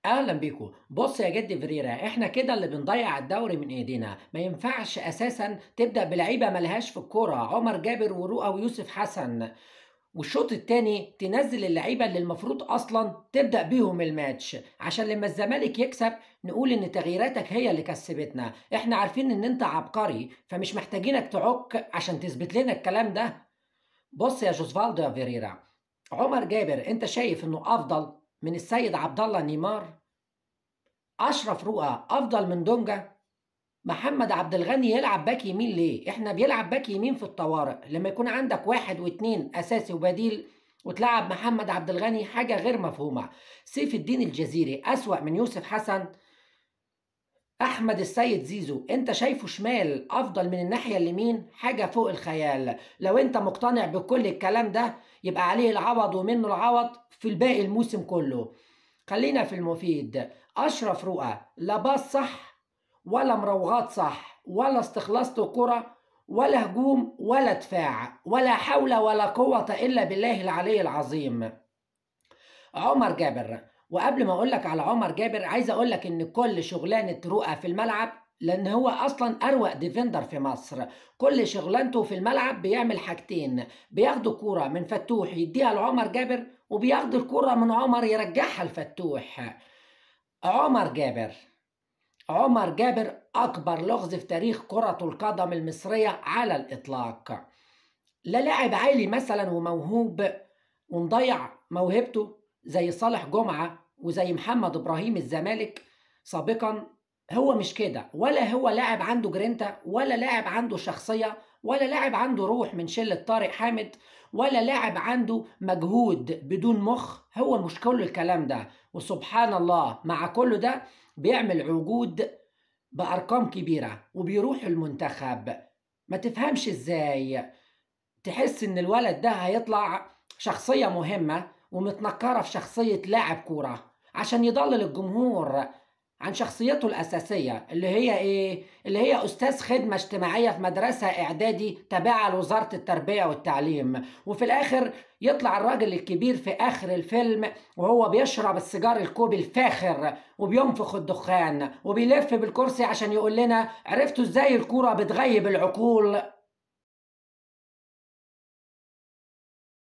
اهلا بيكم. بص يا جد فريرا، احنا كده اللي بنضيع الدوري من ايدينا. ما ينفعش اساسا تبدا بلعيبه ملهاش في الكورة، عمر جابر ورؤى ويوسف حسن، والشوط الثاني تنزل اللعيبة اللي المفروض اصلا تبدا بيهم الماتش، عشان لما الزمالك يكسب نقول ان تغييراتك هي اللي كسبتنا. احنا عارفين ان انت عبقري، فمش محتاجينك تعك عشان تثبت لنا الكلام ده. بص يا جوزفالدو يا فيريرا، عمر جابر انت شايف انه افضل من السيد عبد الله نيمار؟ اشرف رؤى افضل من دونجا؟ محمد عبد الغني يلعب باك يمين ليه؟ احنا بيلعب باك يمين في الطوارئ، لما يكون عندك 1 و2 اساسي وبديل وتلعب محمد عبد الغني، حاجة غير مفهومه. سيف الدين الجزيري اسوأ من يوسف حسن. احمد السيد زيزو انت شايفه شمال افضل من الناحية اليمين؟ حاجة فوق الخيال. لو انت مقتنع بكل الكلام ده يبقى عليه العوض ومنه العوض في الباقي الموسم كله. خلينا في المفيد. اشرف رؤى لا باص صح ولا مراوغات صح ولا استخلاص كرة ولا هجوم ولا دفاع، ولا حول ولا قوة إلا بالله العلي العظيم. عمر جابر، وقبل ما أقولك على عمر جابر عايز أقولك إن كل شغلانة رؤى في الملعب، لأن هو أصلا أروق defender في مصر، كل شغلانته في الملعب بيعمل حاجتين: بياخد كورة من فتوح يديها لعمر جابر، وبياخد الكورة من عمر يرجعها لفتوح. عمر جابر، عمر جابر أكبر لغز في تاريخ كرة القدم المصرية على الإطلاق. لا لاعب عالي مثلا وموهوب ومضيع موهبته زي صالح جمعة وزي محمد إبراهيم الزمالك سابقا، هو مش كده. ولا هو لاعب عنده جرينتا، ولا لاعب عنده شخصية، ولا لاعب عنده روح من شلة طارق حامد، ولا لاعب عنده مجهود بدون مخ. هو مش كل الكلام ده. وسبحان الله مع كل ده بيعمل عقود بأرقام كبيرة وبيروح المنتخب. ما تفهمش ازاي، تحس ان الولد ده هيطلع شخصية مهمة ومتنكرة في شخصية لاعب كورة عشان يضلل الجمهور عن شخصيته الأساسية اللي هي إيه؟ اللي هي أستاذ خدمة اجتماعية في مدرسة إعدادي تابعة لوزارة التربية والتعليم. وفي الآخر يطلع الراجل الكبير في آخر الفيلم وهو بيشرب السيجار الكوبي الفاخر وبينفخ الدخان وبيلف بالكرسي عشان يقول لنا عرفتوا إزاي الكورة بتغيب العقول.